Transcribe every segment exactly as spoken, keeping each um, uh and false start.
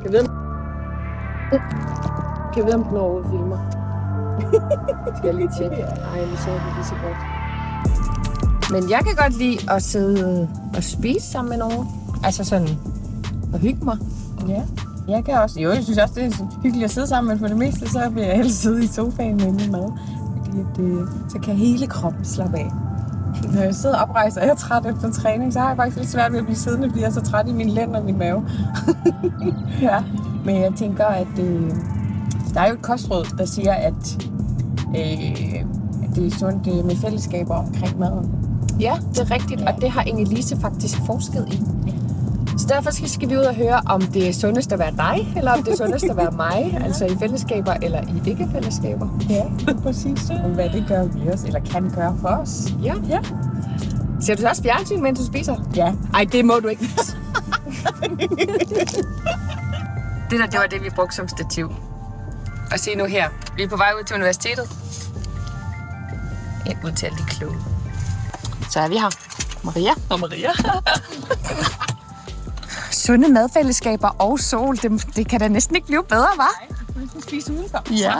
Kan vide, om- kan vide, om den overhovedet filmer. Skal jeg lige tjekke? Ej, men så er det lige så godt. Men jeg kan godt lide at sidde og spise sammen med nogen. Altså sådan, at hygge mig. Ja. Jeg kan også. Jo, jeg synes også, det er hyggeligt at sidde sammen, men for det meste, så vil jeg helst sidde i sofaen med min mad. Fordi at det, så kan hele kroppen slappe af. Når jeg sidder oprejst, og jeg er træt efter træning, så har jeg faktisk lidt svært ved at blive siddende, fordi jeg er så træt i min lænd og min mave. Ja, men jeg tænker, at øh, der er jo et kostråd, der siger, at, øh, at det er sundt øh, med fællesskaber omkring maden. Ja, det er rigtigt, og det har Inge-Lise faktisk forsket i. Så derfor skal, skal vi ud og høre, om det er sundest at være dig, eller om det er sundest at være mig, altså i fællesskaber eller i ikke-fællesskaber. Ja, præcis. Og hvad det gør ved os, eller kan gøre for os. Ja. Ja. Ser du så også fjernsyn, mens du spiser? Ja. Ej, det må du ikke. Det der, det var det, vi brugte som stativ. Og se nu her. Vi er på vej ud til universitetet. Jeg udtalte det klogt. Så er vi her. Maria. Og Maria. Sunde madfællesskaber og sol. Det, det kan da næsten ikke blive bedre, hva'? Nej, vi skal spise udenfor. Ja,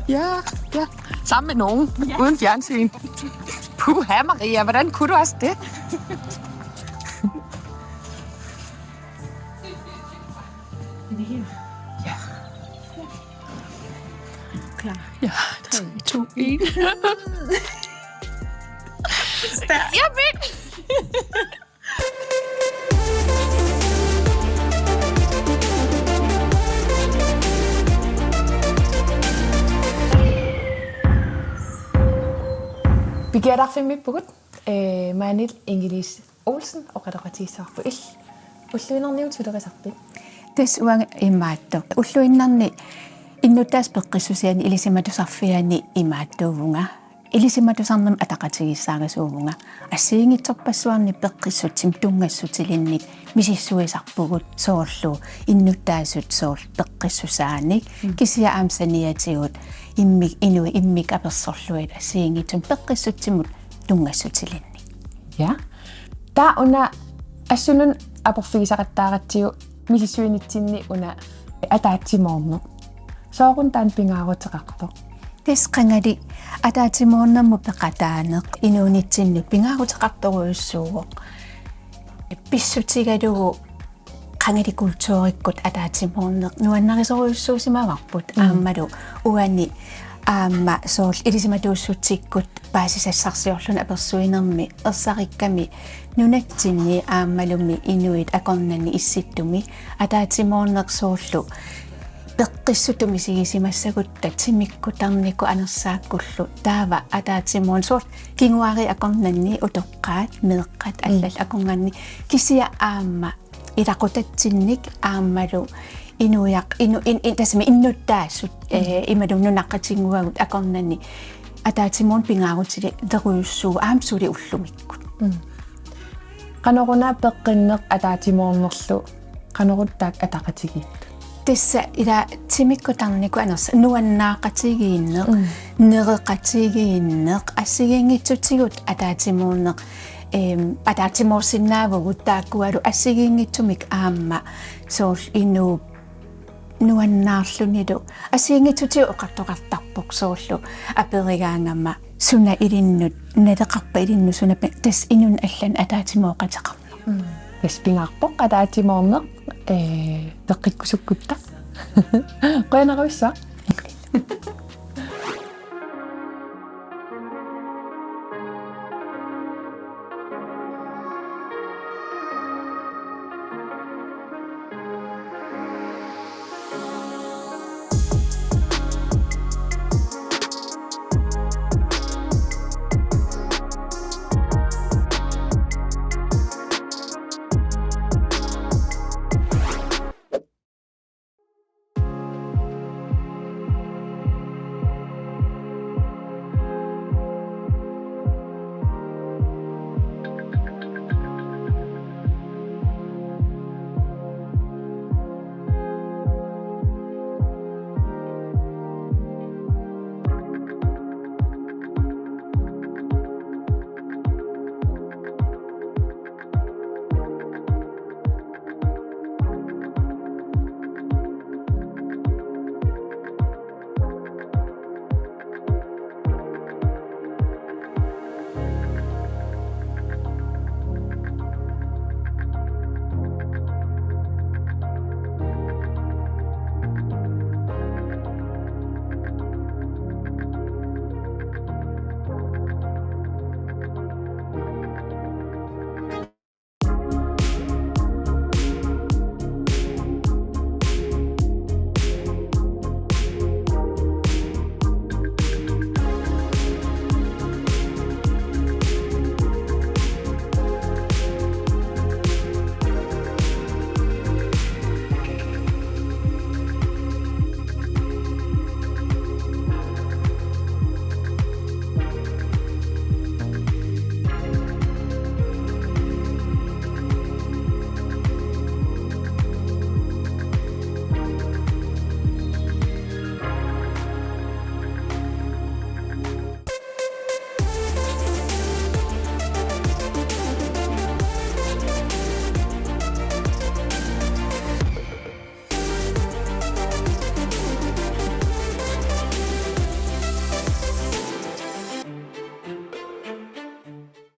ja, ja. Sammen med nogen. Ja. Uden fjernsyn. Puha, Maria. Hvordan kunne du også det? Er det her? Ja. Klar. Ja, tre, to, en. Jeg ved. Pikiararfimmiippugut, eh, maanil Inge-Lise Olsen, oqaloqatigissavarput. Ulluinnarni sulerisarpit? Tassa uanga imaattoq. Ulluinnarni innuttaasut peqqissusianni ilisimatusarfianni imaattuuvunga. Ilisimatusarnermik ataqatigiissaarisuuvunga. Assigiinngitsorpassuarnik peqqissutsimik tunngassutilinnik misissuisarpugut soorlu innuttaasut soorlu peqqissusaanik. Mm. Kisianni aamma saniatigut immik, inuit immikkut apersorlugit assigiinngitsunik peqqissutsimut tunngassutilinnik. Ja. Taava una assunnut aporfigisaqattaaratsigu misissuinitsinni una ataatsimoorneq. Sooruna taanna pingaaruteqartoq? Tassa qangali ataatsimoornermut peqataaneq inuunitsinnut pingaaruteqartorujussuuvoq. Pissutigalugu qangali kulturikkut ataatsimoorneq nuannarisorujussuusimavarput. Mm. Aammalu uani aamma soorlu ilisimatuussutsikkut paasisassarsiorluni apersuinermi ersarikkami nunatsinni aammalumi inuit akornanni issittumi ataatsimoorneq soorlu peqqissutut misigisimassagutta timikkut tarnikkut anersaakkullu taava ataatsimoorneq soorlu kinguaariit akornanni utoqqaat meeqqat, mm, allallu akornanni kisianni aamma ilaqutatsinnik aammalu inuiaq-, inu-, in-, in-, tassami innuttaasut, mm, eh, imaluunniit nunaqqatinnguagut akornanni ataatsimoorneq pingaarutilerujussuuvoq aamma suli ullumikkut. Mm. Qanoruna peqqinneq ataatsimoornerlu, qanoruna taakku ataqatigiittut? Tassa ila timikkut tarnikkut anersa-, nuannaaqatigiinneq, mm, nereqatigiinneq, assigiinngitsutigut ataatsimoorneq, ehm, ataatsimoorsinnaavugut taakkualu assigiinngitsumik aamma soorlu inuup nuannaarlunilu assigiinngitsutigut oqartoqartarpoq soorlu aperigaangama suna ilinnut, naleqarpa ilinnut suna pe-, tassa inunnut allanut ataatsimooqateqarneq. Mm. Tassa pingaarpoq ataatsimoorneq, eh, peqqikkusukkutta. Qujanarsuaq.